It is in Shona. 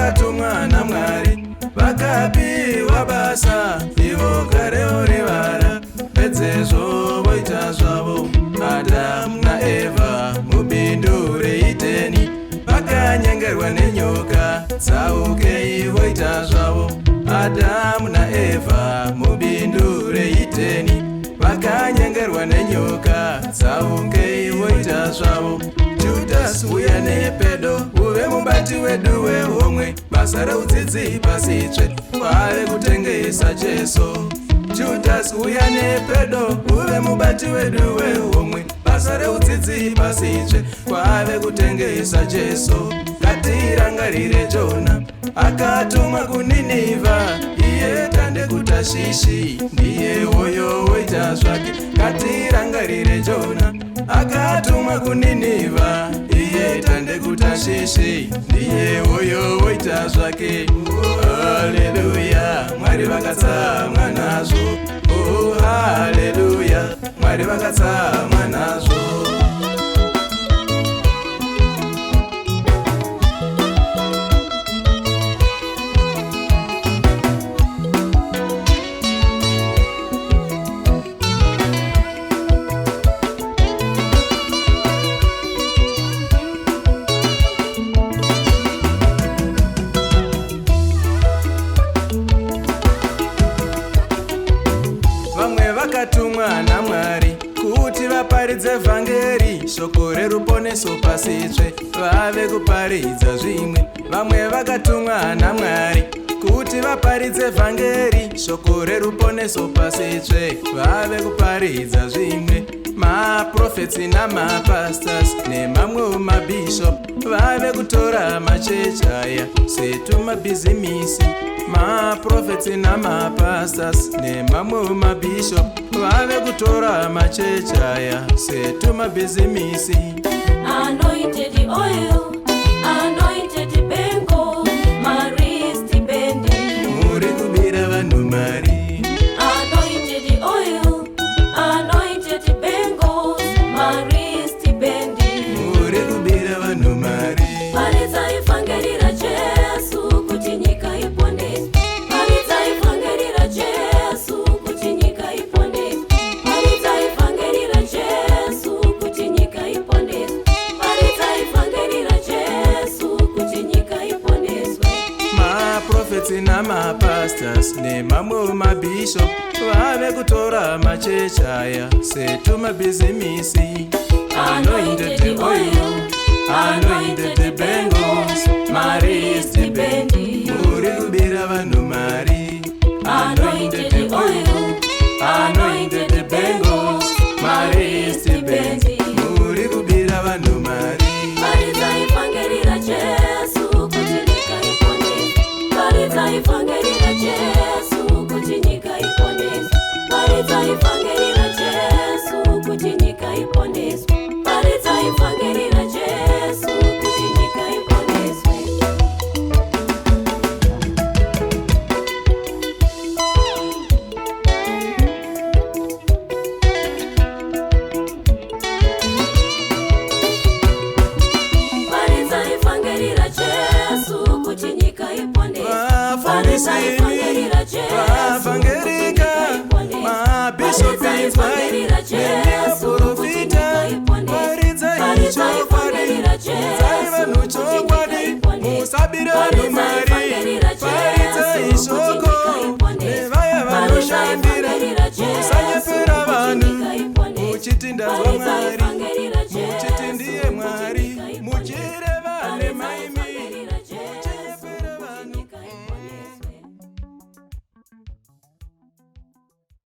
Vakatumwa naMwari vakapiwa basa, ivo kare orivara, pedzezvo voita zvavo. Adamu naEvha mubindu reIdheni vakanyengerwa nenyoka, tsaukei voita zvavo. Adamu naEvha mubindu reIdheni vakanyengerwa nenyoka, tsaukei voita zvavo. Judas, uya nepedo uve mubati wedu wehomwe, basa reudzidzi pasitsve, kwave kutengesa Jesu. Judas, uya nepedo uve mubati wedu wehomwe, basa reudzidzi pasitsve, kwave kutengesa Jesu. Ngatirangarire Jona akatumwa kuNinivha, iye tande kuTashishi, ndiye woyo woita zvake. Ngatirangarire Jona akatumwa kuNinivha, iye tande kuTashishi, ndiye woyo woita zvake. Haleluya, Mwari vakatsamwa nazvo. Oh, haleluya, Mwari vakatsamwa nazvo. Vamwe vakatumwa naMwari kuti vaparidze vhangeri, shoko reruponeso pasitsve, vave kuparidza zvimwe. Vamwe vakatumwa naMwari kuti vaparidze vhangeri, shoko reruponeso pasitsve, vave kuparidza zvimwe. Maprophets namapastors nemamwewo mabishop vave kutora machechi aya setumabhizimisi. Maprophets namapastors nemamwewo mabishop vave kutora machechi aya setumabhizimisi. Anointed oil, anointed bangle, mawristband. Muri kubira vanhu mari. Anointed oil, anointed bangles, mawristband. Muri kubira vanhu mari. Paridza ivhangeri raJesu kuti nyika iponeswe. Paridza ivhangeri raJesu kuti nyika iponeswe. Paridza ivhangeri raJesu kuti nyika iponeswe. Paridza ivhangeri raJesu kuti nyika iponeswe. Maprophets namapastors nemamwewo mabishop vave kutora machechi aya setumabhizimisi. Anointed oil, anointed bangles, mawristband. Muri kubira vanhu mari. Anointed oil, anointed bangles, mawristband. Muri kubira vanhu mari. Paridza ivhangeri raJesu kuti nyika iponeswe. Paridza ivhangeri raJesu kuti nyika iponeswe. Paridza ivhangeri raJesu kuti nyika iponeswe. Paridza ivhangeri raJesu kuti nyika iponeswe. Paridza ivhangeri raJesu kuti nyika iponeswe. Paridza ivhangeri Vafundisi, raJesu kuti vavangerika, nyika iponeswe. mabhishopi, Paridza ivhangeri raJesu kuti nemaprofita, nyika iponeswe. paridzai Paridza chokwadi, ivhangeri raJesu udzai vanhu kuti nyika chokwadi, iponeswe. musabire vanhu Paridza mari. ivhangeri raJesu Paridzai kuti shoko nyika iponeswe. nevaya Paridza vanoshandira, ivhangeri raJesu musanyepera kuti vanhu nyika iponeswe. muchiti ndanzwa Paridza Mwari.